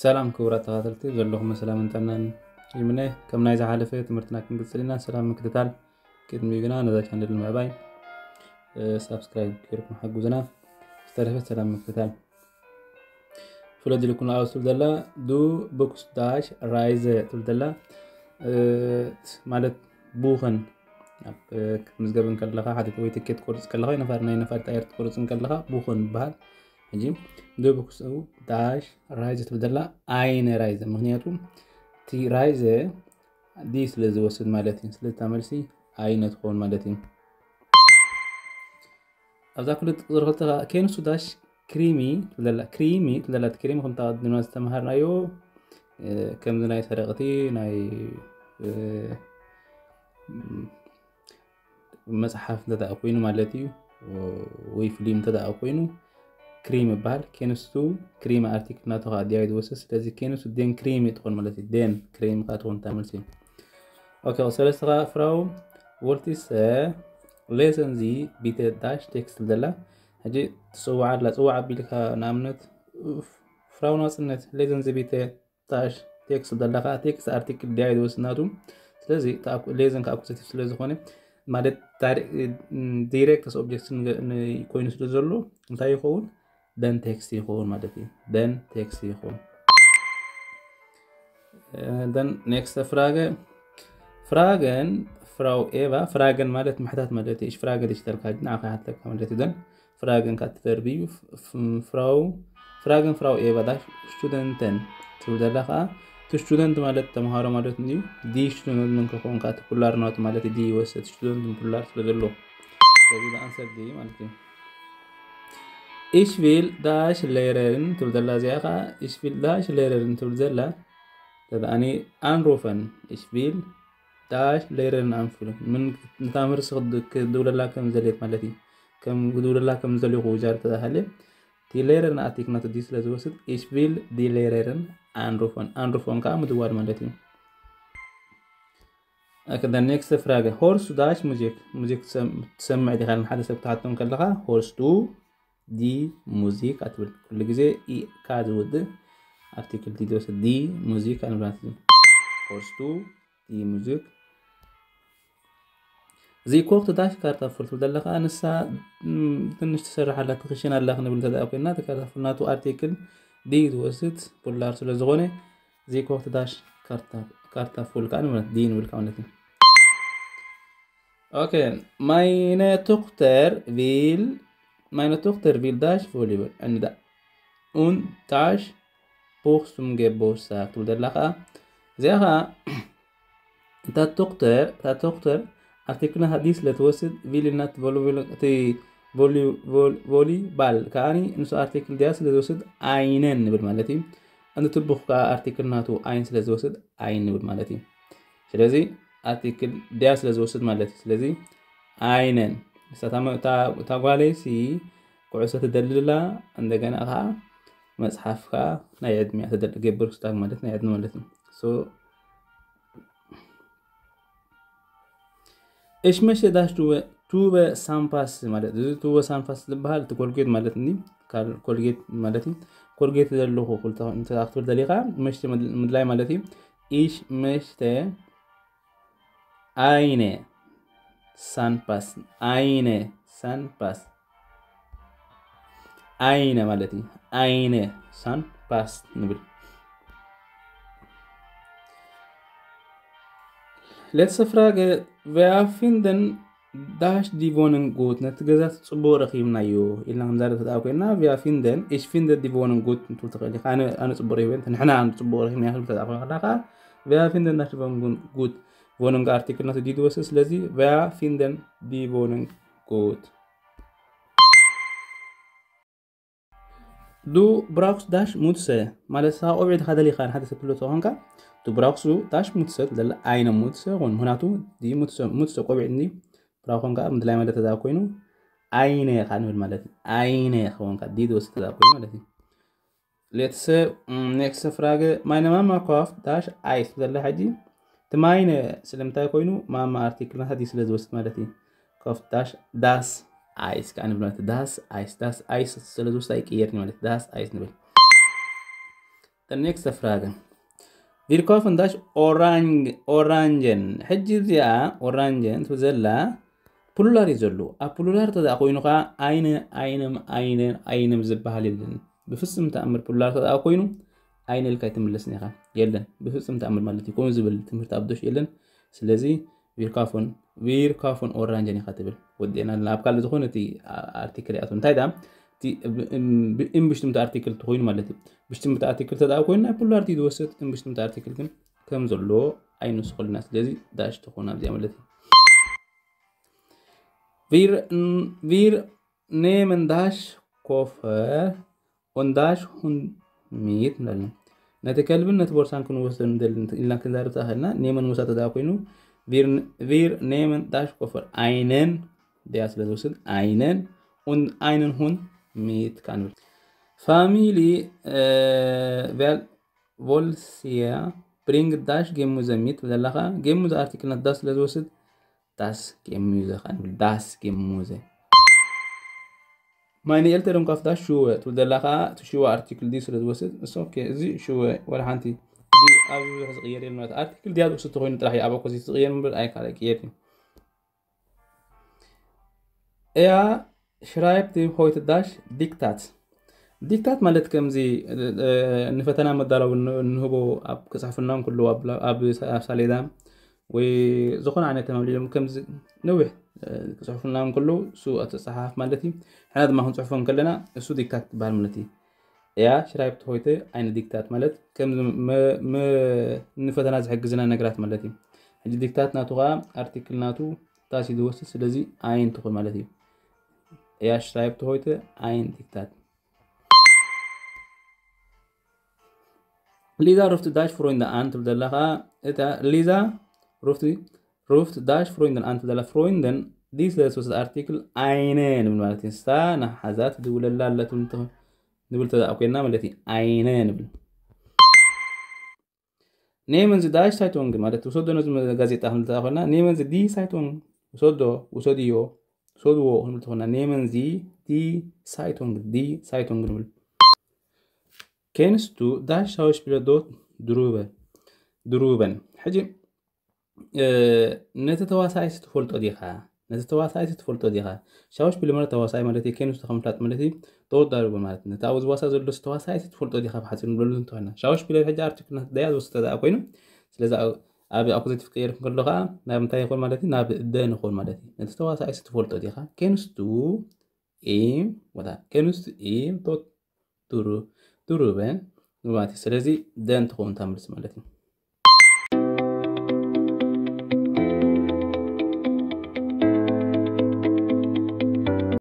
ሰላም ክቡራት ተኸታተልቲ፣ ዘለኹም ሰላምን ጥዕናን ይምነ። ከም ናይ ዝሓለፈ ትምህርትና ክንቅጽል ኢና። ሰላም ምክትታል ቅድሚ ግና ነዛ ቻነል ንምዕባይ ሳብስክራይብ ጌርኩም ሓጉዝና። ዝተረፈ ሰላም ምክትታል። ፍለጥ ኢልኩም ኣብ ትብል ዘላ ዱ ብኩስ ዳሽ ራይዘ ትብል ዘላ ማለት ቡኸን ክትምዝገብ እንከለኻ ሓደ ወይ ትኬት ትቆርጽ ከለኻ ወይ ነፋር ናይ ነፋር ጣየር ትቆርጽ እንከለኻ ቡኸን ይበሃል። ሕጂ ዱ ብኩስ ዳሽ ራይዘ ትብል ዘላ ኣይነ ራይዘ፣ ምክንያቱ እቲ ራይዘ ዲ ስለ ዝወስድ ማለት እዩ። ስለዚ እታ መልሲ ኣይነ ትኸውን ማለት እዩ። ኣብዛ ክልተ ቁፅሪ ክልተ ከዓ ኬንሱ ዳሽ ክሪሚ ትብለላ። ክሪሚ ትብለላ። እቲ ክሪሚ ከምታ ቅድምና ዝተምሃርናዮ ከምዚ ናይ ሰረቕቲ ናይ መፅሓፍ እንተደኣ ኮይኑ ማለት እዩ፣ ወይ ፊልም እንተደኣ ኮይኑ ክሪም ይበሃል። ኬንስቱ ክሪም ኣርቲክል ናቱ ከዓ ዲያ ዝወስድ። ስለዚ ኬንስቱ ደን ክሪም ትኾን ማለት እዩ። ደን ክሪም ከዓ ትኾን እታ መልሲ። ኦኬ፣ ሰለስተ ከዓ ፍራው ቮልቲሰ ሌሰንዚ ቢተ ዳሽ ቴክስት ዘላ። ሕጂ ትፅዋዕ ኣላ። ፅዋዕ ኣቢልካ ንኣብነት ፍራው ናፅነት ሌሰንዚ ቢተ ዳሽ ቴክስት ዘላ ከዓ ቴክስት ኣርቲክል ዲያ ዝወስድ ናቱ። ስለዚ ሌዘን ከዓ ኣኩዘቲቭ ስለ ዝኾነ ማለት ዲሬክት ኦብጀክት ኮይኑ ስለ ዘሎ እንታይ ይኸውን? ደን ቴክስት ይኸውን ማለት እዩ። ደን ቴክስት ይኸውን። ደን ኔክስት ፍራገ ፍራገን ፍራው ኤቫ። ፍራገን ማለት ምሕታት ማለት እዩ። ፍራገ ዲጂታል ካርድ ንዓኻ ይሓተካ ማለት እዩ። ደን ፍራገን ካብ ትቨርብ እዩ። ፍራው ፍራገን ፍራው ኤቫ ዳ ስቱደንተን ትብል ዘላ ከዓ እቲ ስቱደንት ማለት ተምሃሮ ማለት እዩ። ዲ ስቱደንት ምን ክኸውን ከዓ እቲ ፑላር ናቱ ማለት ዲ ይወሰድ። ስቱደንት ምን ፑላር ስለ ዘሎ ስለዚ ኣንሰር ዲ ማለት እዩ። ኢሽቪል ዳሽ ሌረርን ትብል ዘላ እዚኣ ከዓ ኢሽቪል ዳሽ ሌረርን ትብል ዘላ ተኣኒ ኣንሮፈን ኢሽቪል ዳሽ ሌረርን ኣንፉል ምን ንታምህርሲ ክድውለላ ከም ዘልየት ማለት እዩ። ከም ክድውለላ ከም ዘልዩ ክውጃር ተባሃለ እቲ ሌረርን ኣቲክ ናቱ ዲ ስለ ዝወስድ ኢሽቪል ዲ ሌረርን ኣንሩፎን ኣንሩፎን ከዓ ምድዋል ማለት እዩ። ኦኬ፣ ኔክስት ፍራገ ሆርስ ዳሽ ሙዚክ። ሙዚክ ትሰምዕ ዲኻ? ሓደ ሰብ ትሓቶም ከለኻ ሆርስ ዱ ዲ ሙዚክ ኣትብል። ኩሉ ግዜ ኢካ ዝውድእ ኣርቲክል ዲ ዝወስድ ዲ ሙዚክ ኣንብላት እዩ። ሆርስ ዱ ዲ ሙዚክ። እዚ ኮክት ዳሽ ካርታ ፉል ትብል ዘለኻ ንሳ ትንሽ ትሰርሕ ኣላ ትኽሽን ኣላ ክንብል እንተ ኮይና እቲ ካርታ ፉል ናቱ ኣርቲክል ዲ ዝወስድ ፑላር ስለ ዝኾነ እዚ ኮክት ዳሽ ካርታ ፉል ከዓ ንብለት ዲ ንብል ማለት እዩ። ኦኬ፣ ማይነ ቱክተር ቪል ማይነ ቱክተር ቪል ዳሽ ቮሊበል እንዳ ኡን ዳሽ ቡክ ሱም ገቦሳ ትብል ዘላ ከዓ እዚኣ ከዓ እታ ቶክተር እታ ቶክተር ኣርቲክልና ዲ ስለ ትወስድ ቪል ኢልና እቲ ቮሊባል ከዓኒ ንሱ ኣርቲክል ድያ ስለ ዝወስድ ኣይነን ንብል ማለት እዩ። እንዲ ትቡኽ ከዓ ኣርቲክል ናቱ ኣይን ስለ ዝወስድ ኣይን ንብል ማለት እዩ። ስለዚ ኣርቲክል ድያ ስለ ዝወስድ ማለት እዩ። ስለዚ ኣይነን እታ ጓለይሲ ኩዕሶ ትደልላ እንደገና ከዓ መፅሓፍ ከዓ ናይ ዕድሚያ ትደል ገብር ክስታግ ማለት ናይ ዕድሚ ማለት እዩ። እሽመሸ ዳሽ ቱበ ሳምፓስ ማለት እዚ ቱበ ሳምፓስ ዝበሃል እቲ ኮልጌት ማለት እ ኮልጌት ማለት እዩ። ኮልጌት ዘለኹ ክልተ ክትብል ደሊኻ መሽተ ምድላይ ማለት እዩ። ኢሽ መሽተ ኣይነ ሳንፓስ ኣይነ ሳንፓስ ኣይነ ማለት እዩ። ኣይነ ሳንፓስ ንብል። ሌትሰ ፍራገ ቨያ ፊንደን ዳሽ ዲቮንን ጉት ነቲ ገዛ ጽቡቕ ረኺብናዮ ኢልና ክንዛረብ ተደኣ ኮይና ቨያ ፊንደን ኢሽ ፊንደን ዲቮንን ጉት ንትብል ትኽእል ኢኻ። ኣነ ኣነ ጽቡቕ ረኺበ ንሕና ኣነ ጽቡቕ ረኺብና ክንብል ተደኣ ኮይና ከለኻ ቨያ ፊንደን ዳሽ ዲቮንን ጉት ቮንን ኣርቲክል ናቱ ዲ ዝወስድ ስለዚ ቨያ ፊንደን ዲቮንን ጉት ዱ ብራውክስ ዳሽ ሙትሰ ማለት ስኻ ቆቢዕ ድኻ ደሊኻ ንሓደ ሰብ ትብሎ ተኾንካ ዱ ብራውክስ ዳሽ ሙትሰ ትደለ ኣይነ ሙትሰ ኾን ምክንያቱ ዲ ሙትሰ ሙትሰ ቆቢዕ እንዲ ብራው ኾንካ ምድላይ ማለት ተዛ ኮይኑ ኣይነ ኻ ንብል ማለት እዩ። ኣይነ ኾንካ ዲ ዝወስድ ተዛ ኮይኑ ማለት እዩ። ሌትሰ ኔክስት ፍራገ ማይነ ማማ ኮፍ ዳሽ ኣይስ ትደለ ሕጂ እቲ ማይነ ስለምንታይ ኮይኑ ማማ ኣርቲክል ናታ ዲ ስለ ዝወስድ ማለት እዩ። ኮፍ ዳሽ ዳስ ኣይስ ከዓ ንብል ማለት ዳስ ኣይስ ዳስ ኣይስ ስለ ዝወስድ ኣይቅየርን ማለት ዳስ ኣይስ ንብል። ኔክስት ፍራገ ቪርካፍን ዳሽ ኦራንጀን። ሕጂ እዚኣ ኦራንጀን ትብል ዘላ ፕሉራል እዩ ዘሎ። ኣብ ፕሉራል ተደኣ ኮይኑ ከዓ ኣይነ ኣይነም ኣይነን ኣይነም ዝበሃል የለን። ብፍጹም ተኣምር ፕሉራል ተደኣ ኮይኑ ኣይነ ኢልካ ኣይትምለስን ኢኻ። የለን ብፍጹም ተኣምር ማለት እዩ። ከምኡ ዝብል ትምህርቲ ኣብ ዶሽ የለን። ስለዚ ቪርካፎን ቪርካፎን ኦራንጀን ኢኻ ትብል። ወዲእና ኣለና ኣብ ካልእ ዝኾነ እቲ ኣርቲክል ይኣቱ። እንታይ ዳ እምብሽትምቲ ኣርቲክል ተኮይኑ ማለት እዩ። ብሽትምቲ ኣርቲክል ተደኣ ኮይኑ ናይ ፖላሪቲ ዝወስድ እምብሽትምቲ ኣርቲክል ግን ከም ዘሎ ኣይንስኩልና። ስለዚ ዳሽ ተኾን ኣብዚኣ ማለት እዩ። ቪር ቪር ኔመን ዳሽ ኮፈር ኦን ዳሽ ሁን ሚት ንላለን። ነቲ ከልብን ነቲ ቦርሳን ክንወስዶ ንደሊ ኢልና ክንዛረብ ተኣኸልና ኔመን ምውሳድ ተደኣ ኮይኑ ቪር ኔመን ዳሽ ኮፈር ኣይነን ዲያ ስለ ዝወስድ ኣይነን ኡን ኣይነን ሁን ሚት ካንብል ፋሚሊ ቨል ቮልሲያ ብሪንግ ዳሽ ጌሙ ዘሚት ዘለኻ ጌሙ ዘኣርቲክልነት ዳስ ስለ ዝወስድ ዳስ ጌሙ ዘኻንብል ዳስ ጌሙ ዘ ማይኒ ኤልተ ደንኳፍ ዳሽ ሽወ ትብል ዘለኻ እቲ ሽወ ኣርቲክል ዲ ስለ ዝወስድ እሱ ኦኬ እዚ ሽወ ወላ ሓንቲ እዚ ኣብ ብዙሕ ዝቕየር የለን ማለት ኣርቲክል ዲያ ዝወስድ ተኮይኑ ጥራሕ እዩ ኣብ ኦፖዚት ዝቕየር እምበር ኣይካል ኣይቅየር እዩ። እያ ሽራይብቲ ሆይት ዳሽ ዲክታት ዲክታት ማለት ከምዚ ንፈተና መዳለዊ ንህቦ ኣብ ክፅሕፍና እንክሉ ኣብ ሳሌዳ ወይ ዝኾነ ዓይነት ተመልዮም ከምዚ ነዊሕ ክፅሕፍና እንክሉ እሱ ኣተፀሓፍ ማለት እዩ። ሕና ድማ ክንፅሕፎ እንከለና እሱ ዲክታት ትበሃል ማለት እዩ። እያ ሽራይብቲ ሆይተ ኣይነ ዲክታት ማለት ከም ንፈተና ዝሕግዝና ነገራት ማለት እዩ። ሕጂ ዲክታት ናቱ ከዓ ኣርቲክል ናቱ ታሲ ዝወስድ ስለዚ ኣይን ትኹን ማለት እዩ። እያ ሽራይብቲ ሆይተ ኣይን ዲክታት ሊዛ ሩፍቲ ዳሽ ፍሮይንደ ኣን ትብል ዘላ ከዓ እታ ሊዛ ሩፍቲ ሩፍት ዳሽ ፍሮይንደን ኣን ትብል ዘላ ፍሮይንደን ዲ ስለ ዝወስድ ኣርቲክል ኣይነ ንብል ማለት እዩ። ንሳ ናሓዛ ትድውለላ ኣላ ትብል እንተ- ንብል ተደኣ ኮይና ማለት እዩ። ኣይነ ንብል ኔመን ዚ ዳሽ ሳይቶንግ ማለት ውሰዶ ነዚ ጋዜጣ ክንብል ተደኣ ኮይና ኔመን ዚ ዲ ሳይቶንግ ውሰዶ ውሰድዮ ውሰድዎ ክንብል ተኾና ኔመን ዚ ዲ ሳይቶንግ ዲ ሳይቶንግ ንብል ኬንስቱ ዳሽ ሻውሽፒለር ዶት ድሩበ ድሩበን ሕጂ ነቲ ተዋሳኣይስ ትፈልጦ ዲኻ? ነቲ ተዋሳኣይስ ትፈልጦ ዲኻ? ሻውሽፒለር ማለት ተዋሳኣይ ማለት እዩ። ኬንስቱ ከምፍላጥ ማለት እዩ። ተወዳርቦ ማለት ነቲ ኣብኡ ዝዋሳ ዘሎ ተዋሳኣይስ ትፈልጦ ዲኻ? ብሓፂሩ ንብለሉ እንተኾና ሻውሽፒለር ሕጂ ኣርቲክል ናት ዳያ ዝወስድ ተደኣ ኮይኑ ስለዚ ኣብ ኣኩዘቲቭ ክየር ከሎ ከዓ ናብ እንታይ ይኾን ማለት እዩ? ናብ ደን ይኾን ማለት እዩ። ነቲ ተዋሳኣይስ ትፈልጦ ዲኻ? ኬንስቱ ኢም ወላ ኬንስቱ ኢም ቶት ድሩ ድሩበን ማለት እዩ። ስለዚ ደን ትኸውን እታ መልሲ ማለት እዩ።